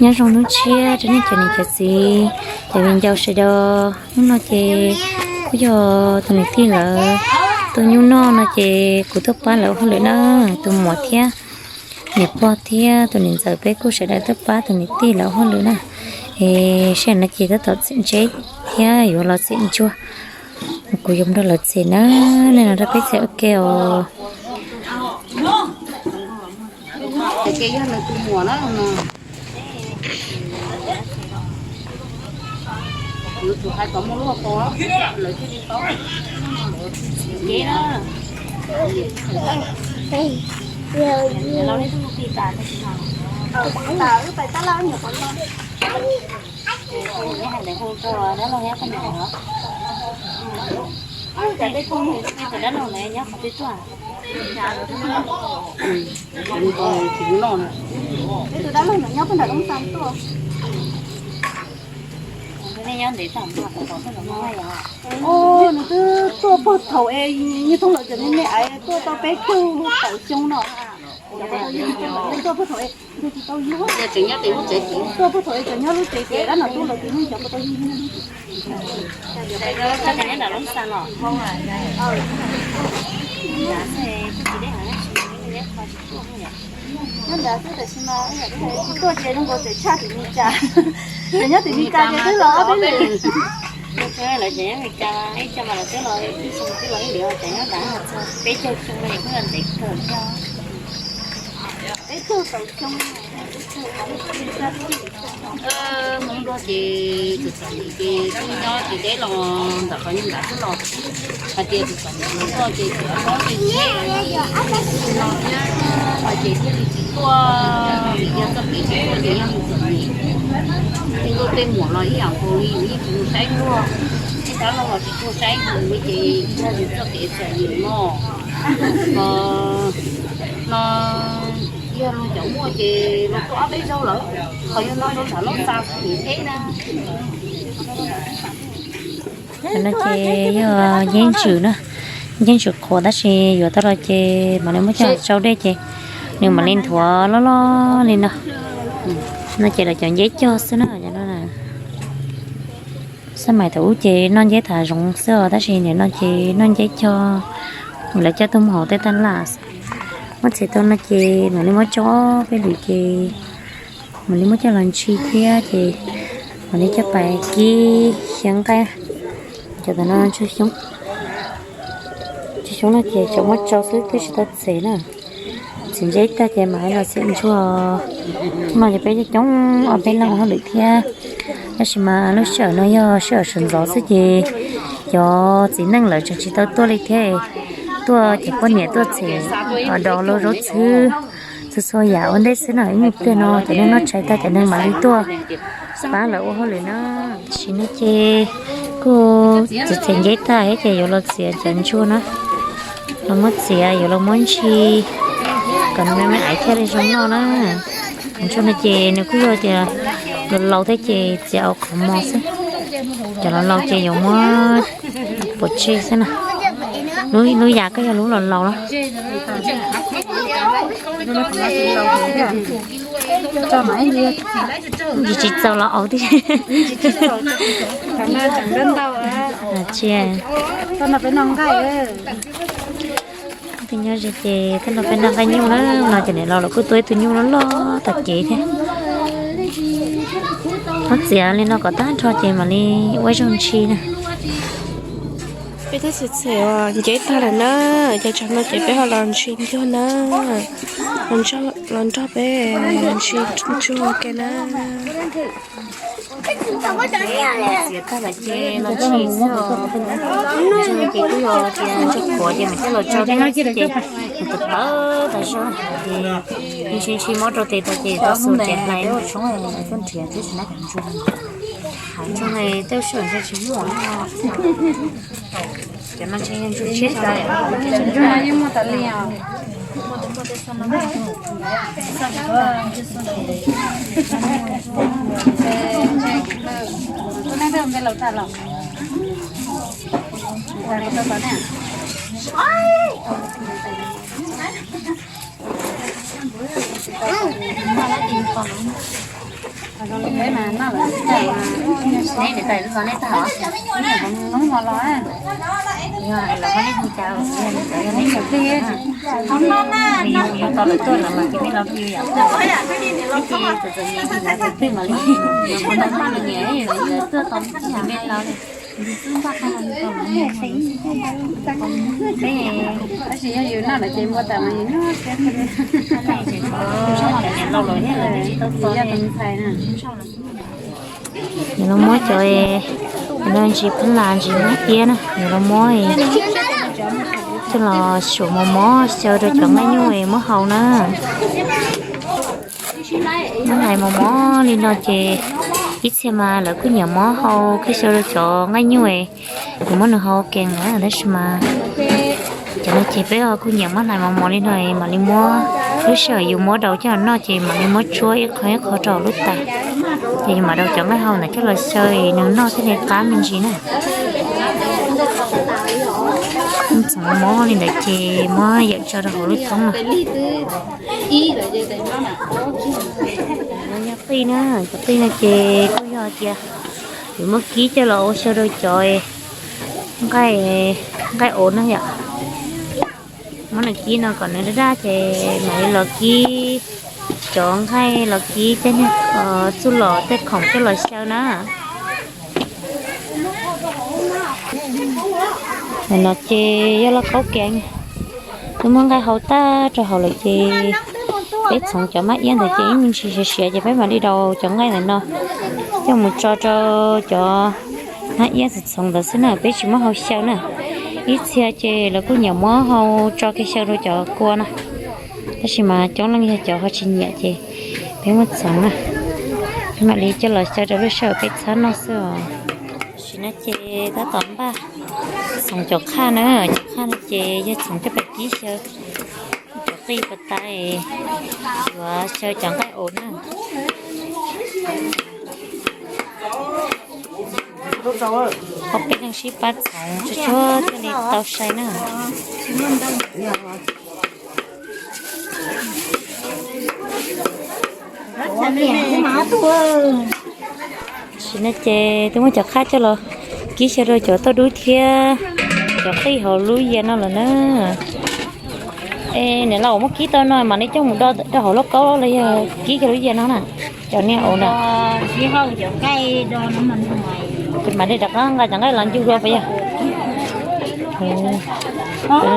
Nyob zoo hnub tshiab rau nej cov niam cov txiv, cov viv ncaus sawv daws. Hnub no ces kuj yog tus niam tij lawv tuaj nyuj noj no ces kuv tuaj pab lawv ua hauj lwm na. Tus muam thiab niam pog thiab tus niam ntxawm peb kuj sawv daws tuaj pab tus niam tij lawv ua hauj lwm na. Es sij hawm no ces tab tom txiav ntseb thiab yuav los txiav ntsuag. Kuv yuav nrog lawv txiav na, nej los nrog peb txiav ua ke os. Ces yog nws tus muam na no. Yuav tsum hais kom muaj lub hauv paus lawv thiaj li paub. Ces na, los nej tus mus pis tas tab sis no, tus pis tas wb pais tab laj nyuam qhuav los. Ces kuv hais ntawd hu rau dab laug thiab poj niam os. Cas tej phooj ywg, tej tus dab laug lawv nyob qhov twg tuaj? Tus dab laug no nyob pem nram Loob Xas tuaj. Nws twb tuaj puag thaum es Nyiaj Thoob lawv cov me me aiv tuaj tau peb caug tawm xyoo no. Tuaj puag thaum es, tuaj puag thaum es cov nyob lub tsev tias dab no tuaj lawv tus neeg cov tau yug. Nyob nram Loob Xas los? Nyob nrad xwb, tab sis mas tsis tuaj ces zoo nkaus tseem tshaj tim Meskas. Ces nyob tim Meskas ces twb los ob peb lwm. Lawv cov nyob Meskas ib co mas lawv twb los ib xyoo twb los ib lwm, cov nyob nrad txog peb caug xyoo no ces kuj yog ntev kawg thiab. Peb caug tawm xyoo. Hmoob Nplog ces tus txom nyem ces twb nyob ces deb los ntawm qhov nyuag nrad xwb los hais tias tus txom nyem los tuaj ces tsis paub tej tsheb no thiab, ces thiaj li tsis tuaj, vim yog txoj kev tsis tuaj ces yog tus txom nyem. Tej nkauj tej muam los ib yam nkaus li, yus yeej tsis mus saib luag, tej dab laug los tsis tuaj saib yus li ces yog yus txoj kev txom nyem no. Ho no yog luag cov muaj ces luag tuaj ob peb zaug lawm, ho yog no rau nram Loob Xas xwb nim theb na. Cov no ces yog nceb ntsws na, nceb ntsws qhuav tab sis yuav tau los ces mam li muab coj los tsau dej ces nws mam li nthuav loj loj li no. No ces lawv cov nceb cog xwb na. Xab mais thaum ub ces noj nceb thav zoov xwb os, tab sis nim no ces noj nceb cog, lawv coj tuaj mus hauv tej taj laj xwb. Muab txiav tau no ces mam li muab tsau ob peb lwm ces mam li muab coj los ntshis thiab ces mam li coj pais kib xyaw nqaij. Cov tom no tsawg xyoob, tsawg xyoob no ces tseem muab tsau xwb twb tsis tau txiav na. Txiav nceb tag ces mam li los txiav ntsuag. Hnub no ces peb coob coob ob peb leeg ua hauj lwm thiab, tab sis mas lub sij hawm no yog sij hawm sawv ntxov xwb ces cov txiv neej lawv tseem tsis tau tuaj li thiab. Tuaj ces poj niam tuaj txhim, dos lauj zaub txhwb, txhua txhua yam ua ntej xwb na. Ib nyuag pliag no cov neeg noj tshais tag cov neeg mam li tuaj pab lawv ua hauj lwm na. Tam sim no ces kuj txiav txiav nceb tag thiab ces yuav los txiav cov ntsuag na. Los muab txiav, yuav los muab ntshis kom nws me me aiv thiaj li zoo noj na. Cov ntsuag no ces nws kuj yog tias laus laus thiab ces txiav qhov mos xwb. Cov laus laus ces yuav muab pov tseg xwb na. Lub, lub yam koj yog lub laus laus los? Tsis, tsis txaus los aus tiag. Tsis, twb nyob ze ces twb nrog peb noj nqaij nyuj na, no ces niam laus los kuj tua ib tug nyuj loj loj tom kev thiab. Muab txiav li no kom tag nrho ces mam li ua ib zaug ntshis na. Peb twb txiav txhim uas nceb tag lawm na, ces tsam no ces peb ho los ntshis ntsuag na, los nrog peb ntshis ntsuag ua ke na. Txiav tag lawm ces los ntshis xwb os. Ntsuag ces kuj yog tias ntsuag qhuav ces mam coj los tsau dej xwb ces nws tawv tawv tas zog ces ntshis ntshis muab rau tes tau ces tau xu ces hlais mus tshoob tuaj nrhiav tib si na cov ntsuag. Hav ntsuag ne tej lub sij hawm ntshis tsis muaj. Cov no ntshe yog ntsuag tshiab tas. Ntsuag no yeej muaj tas li os. Tus neeg twg npe laus tag los? Peb mas noj lawm, neb niam tais lub zos nej tag hov, neb niam tais lub zos los, yog los koj nej hu cas, yog neb niam tais, yog tos lawv tuaj lawm mas ces nej los view yom, nej ces txawm txawm nyiam nyiam lawv tus twg mam li, yog mus ntau noj nws niam lawv tuaj tau ces nej los li. Tab sis yog yus noj lawm ces muaj tas mas yus noj thiab. Yog tus ntxhais na. Nws los muab cov, nws los ntsis phab las ntsis nab tiab na, nws los muab coj los suam mos mos xyaw rau cov nqaij nyuj es muab hau na. Muab hlais mos mos li no ces ib txhia mas lawv kuj nyiam muab hau kiag xyaw rau cov nqaij nyuj es, yus muab nws hau kees lawm tab sis mas cov no ces peb ho kuj nyiam muab hlais mos mos li no es mam li muab, lub sij hawm yus muab daus coj los noj ces mam li muab tsuab ib qho ib qho rau hauv lub tais, ces yus mam daus cov nqaij hau ntawd coj los xyaw es nws noj thiaj li qab me ntsis na. Txhoov mos mos li ntawd ces muab yawm tso rau hauv lub thoob na. Qij na, cov qij no ces kuj yog tias yus muab kib coj los ua xyaw rau cov nqaij, nqaij auv na yom. Muab nws kib no kom nws daj daj ces mam li los kib cov nqaij, los kib tej niag txuj lom tej khoom coj los xyaw na. Ntawm no ces yog lauj kaub kev, twb muab nqaij hau tag rau hauv lawm ces peb txhoov cov mab iab ntawd ces ib me ntsis siav siav ces peb mam li daus cov nqaij ntawm no coj mus tso rau cov mab iab txhoov ntawd xwb na, peb tsis muab hau xyaw na. Ib txhia ces lawv kuj nyiam muab hau tso kiag xyaw rau cov kua no, tab sis mas coob leej yog cov ho tsis nyiam ces peb muab txhoov na, peb mam li coj los xyaw rau lub sij hawm peb txhab noj xwb os. Tam sim no ces tab tom npaj txhoov cov qhaj na, cov qhaj no ces yog txhoov coj pais kib xyaw cov qij puas tas, yuav xyaw cov nqaij auv na. Ob peb leeg sib pab txhoov tsuag tsuag thiaj li tau sai na. Tam sim no ces twb muab cov qhaj coj los kib xyaw rau cov tauj dub thiab cov qij hauv lub yias no lawm na. Es niam laus, muab kib tau no mam li coj mus do rau hauv lauj kaub los yog kib kiag lub yias no na? Cov niag auv na. Ces mam li rov qab nqa cov nqaij los ncu dua puas yog?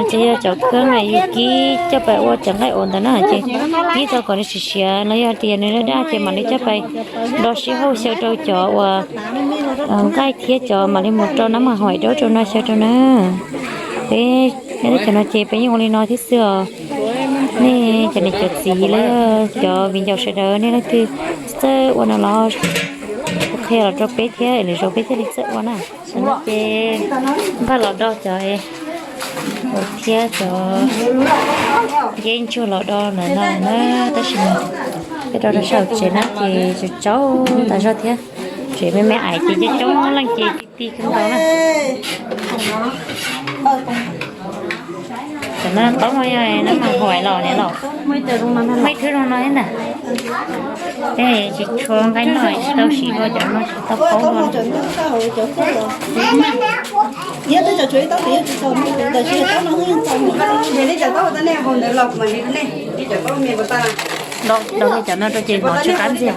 Ces yog cov kheeb na yus kib coj pais ua cov nqaij auv ntawd na, ces kib tau kom nws siav siav los yog tias nws daj daj ces mam li coj pais do sib hauj xyaw rau cov uas nqaij thiab cov mam li mus rau nab mas hoim dawb rau no xyaw rau na. Peb, cov no ces peb yeej ua li no thiab xwb os. Nej cov niam cov txiv los yog cov viv ncaus sawv daws nej leej twg txawj ua no los qhia los rau peb thiab lwm zaus peb thiaj li txawj ua na. Tam no ces npaj los do cov thiab cov yeeb ntsuag los do ntawm no na, tab sis mas peb rau rau sab hauv tsev na ces tsaus tsaus tas zog thiab, tsev me me ais ces coob coob leej ces ti ti kawg nkaus na. Tam no taub no yog nab mas hoim los niam laus, muaj ib thwb zoo no thiab ntag. Peb tsis tshua nqaij noj tsis tau siv dua cov no tsis tau paub dua. Daus li cov no rau ces no tsw qab ntxiag.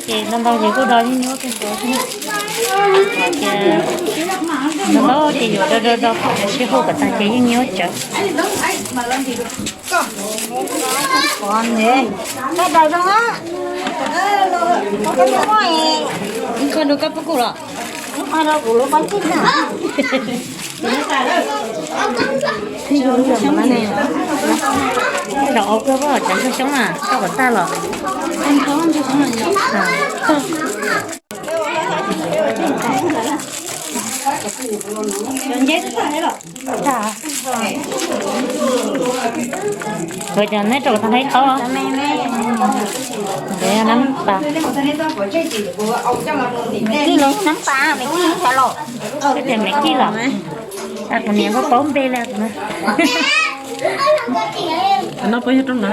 Ces ntau ntau ces kuj do yeej nyuaj kawg nkaus thiab. Ces ntau ntau ces yuav do do do kom sib hauj kom tag ces yeej nyuaj tsawv. Koj lub koj pub kuv los? Rau kuv lub pob tsib na. Rau ob koj, cov ntsuag xyoob na, rau kom tag los. Ua cas neb rau tag neb qhov? Neb pas, neb pas, neb kij los. Tias neb kij los. Kuv niam kuj paub npe li. No puas yog rooj no?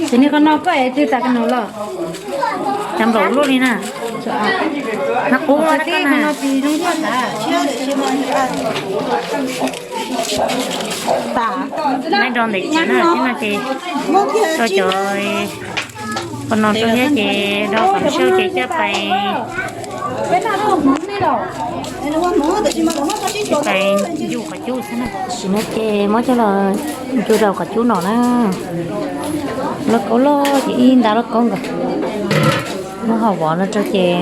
Tus niag qhov no koj ev twg tas koj no los? Cov nplaum luaj li na. No qub no. Neb rau ntawm tsev na, tib no ces rau cov qhov no rau thiab ces rau qhov saud ces coj pais, pais yuj qhov cub xwb na. Tam sim no ces muab coj los ncu rau qhov cub no na. Lauj kaub loj ces ib nta lauj kaub nkaus. Muab hau vov no rau ces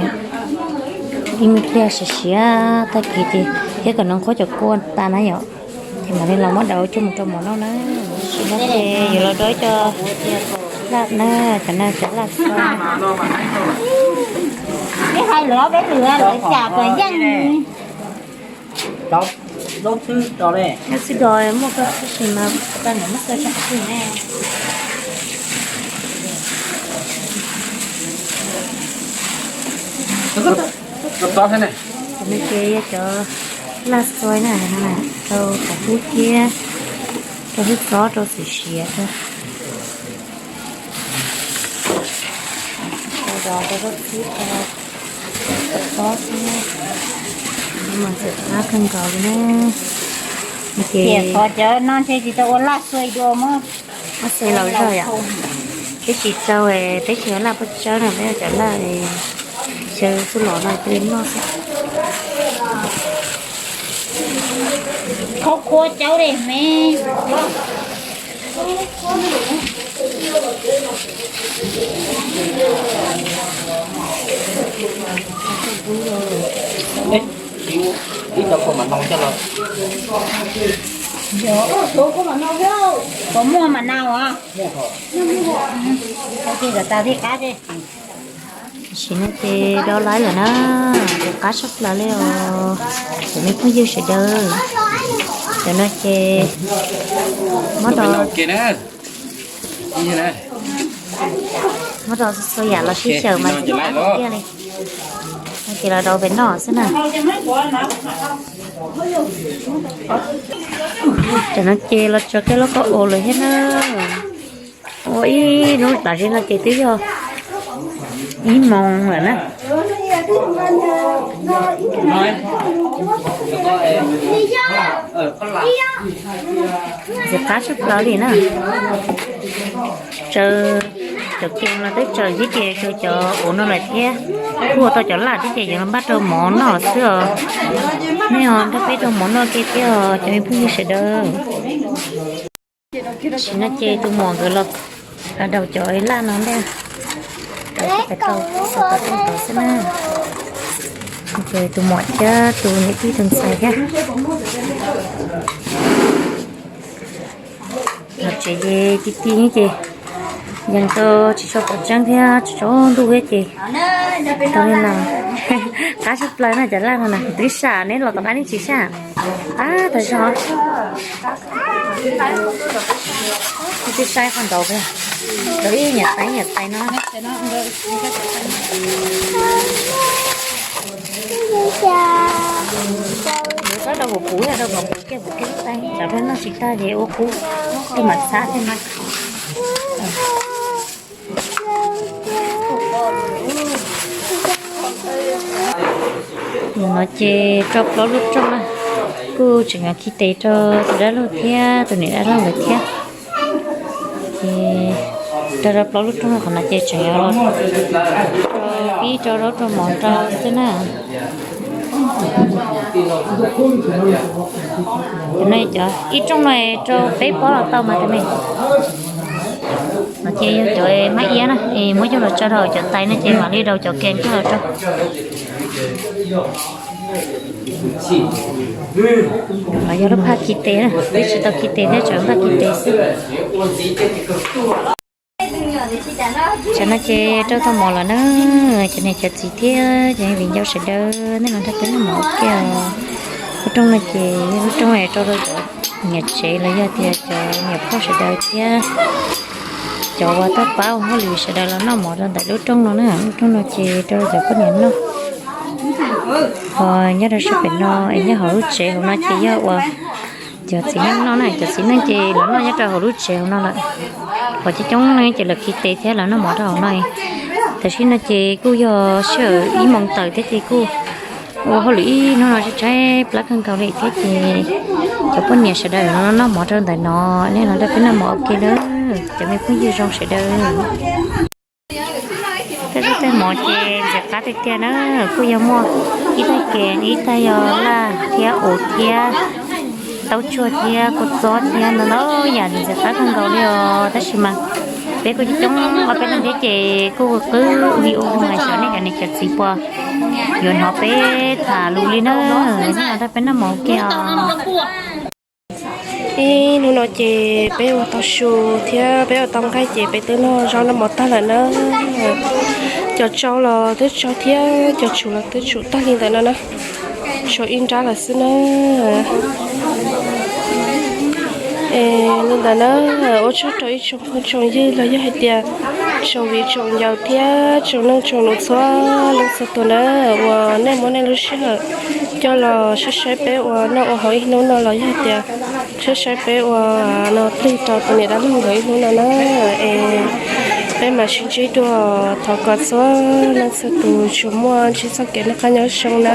ib me pliag siav siav tag kis ces thiab kom nws qhuav cov kua tas na yom, ces mam li los muab daus coj mus rau mov noj na. Tam sim no ces yuav los rau ib co laj na, cov no cov laj xwb. Ib hais lus peb lwm lawv cas puas yeej. Lub xwb dos muaj koj tab sis mas tau niam muab txawj tso qhov twg ne. Cov no ces yog cov laj xoi na, rau qhov hub thiab rau hub xob rau xim siav rau. Rau zos rau zaub txhwb rau xob xwb. Mas txawm qab kawg nkaus li na. Ces xov cov no ntshe tsis tau ua laj xoi dua muab, muab xoi los zog yom. Peb tsis tau, peb tsis ua laj paj tsawb no, peb ua cov laj xyaw xub los no cia li noj xwb. Qhuav qhuav cauv li me. Ib tau kua mam nau coj los. Puas muaj mam nau os? Tam sim no ces do laib lawm na, ces qab tshaj plaws li os. Cov me phooj ywg sawv daws, cov no ces muab rau, muab rau txhua yam los sib xyaw mas tsis qab tiag li. No ces los rau pem noj xwb na. Cov no ces los tso kiag lauj kaub ua lawm thiab na. Ua ib hnub tam sim no ces twb yog ib moos lawm na. Ntxim qab tshaj plaws li na. Tsaws, cov kev no twb tsaws thiab ces tsaws cov ua no lawm thiab. Kuj ua tau cov laj thiab ces yuav los npaj rau mov noj xwb os. Nej ho nrog peb rau mov noj kiag thiab os cov me phooj ywg sawv daws. Tam sim no ces tus muam nkawd los daus cov laj no ntej, rau xov tooj tod xwb na. Ces tus muam thiab tus niam tij tus ntxhais thiab. Los tsev ces ti ti ces yeej tau tsis tshua pom tseeb thiab tsaus ntuj thiab ces tau li no. Qab tshaj plaws na cov laj no na, twb sam neb los tom qab neb tsis sam. Qab tas zog. Twb saib qhov ntau, ntau ib nyuam tais nyuam tais no. Yuav txhob rau puv puv, rau kom puv kiag puv kiag lub tais, tsam peb noj tsis tag ces ua kub, tej mam xab tej no. No ces rau plaub lub rooj na, kuj tseem yuav khi tes rau tus dab laug thiab tus niam dab laug lawm thiab. Ces rau rau plaub lub rooj qhov no ces tseem yuav rau pib rau zaub rau mov rau xwb na. Cov no cov ib rooj no rau peb pob los tau mas tus me no. Ces yog cov mab iab na, es muab coj los tso rau cov tais no ces mam li rau cov kees coj los rau. Los yog lub phaj khi tes na, twb tsis tau khi tes thiab, tseem phaj khi tes xwb. Tam no ces rau tau mov lawm na, cov niam cov txiv thiab cov viv ncaus sawv daws nej los nrog peb noj mov ua ke os. Lub rooj no ces yog lub rooj es rau rau cov niam tsev los yog tias cov niam phauj sawv daws thiab cov uas tuaj pab ua hauj lwm sawv daws los noj mov rau ntawm lub rooj no na. Lub rooj no ces rau rau cov poj niam noj. Ho nyob rau sab pem no es nyob hauv lub tsev hauv no ces yog uas cov txiv neej noj na, cov txiv neej ces los noj nyob rau hauv lub tsev hauv no lawm. Ho coob coob neeg ces lawv khi tes thiab lawv noj mov rau hauv no. Tam sim no ces kuj yog sij hawm ib moos tawm thiab ces kuj ua hauj lwm ib hnub no tshaib tshaib plab kawg nkaus li thiab ces cov poj niam sawv daws no noj mov rau ntawm no, nej los nrog peb noj mov ua ke na, cov me phooj ywg zoo sawv daws. Tej zaub tej mov ces ntxim qab tiag tiag na, kuj yog muaj ib tais kees, ib tais yog laj thiab ub thiab taub tsuag thiab kua txob thiab ntau ntau yam ntxim qab kawg nkaus li os. Tab sis mas peb kuj coob coob ob peb leeg thiab ces kuj qwb video hais xyov nej cov niam cov txiv puas yuav hnov peb tham lus li na. Nyob no tab peb noj mov ua ke os. Ib hnub no ces peb ua tau su thiab peb ua tau nqaij ces peb twb noj zaub noj mov tag lawm na. Cov tsau los twb tsau thiab cov tsum los twb tsum tag li ntawm no na. Tshuav ib nrab lawm xwb na. Es li ntawd na, ua tsaug rau ib tsoom phooj tsoom ywg los yog hais tias tsoom viv tsoom ncaus thiab tsoom neej tsoom nus txhua leej txhua tus na, uas nej muab nej lub sij hawm coj los saib saib peb ua noj ua haus ib hnub no los yog tias saib saib peb ua no plig rau tus niam dab laug nkawd ib hnub no na. Es peb mam sib ntsib dua, thov kom txhua leej txhua tus tsuas muaj ntsib txoj kev noj qab nyob zoo na.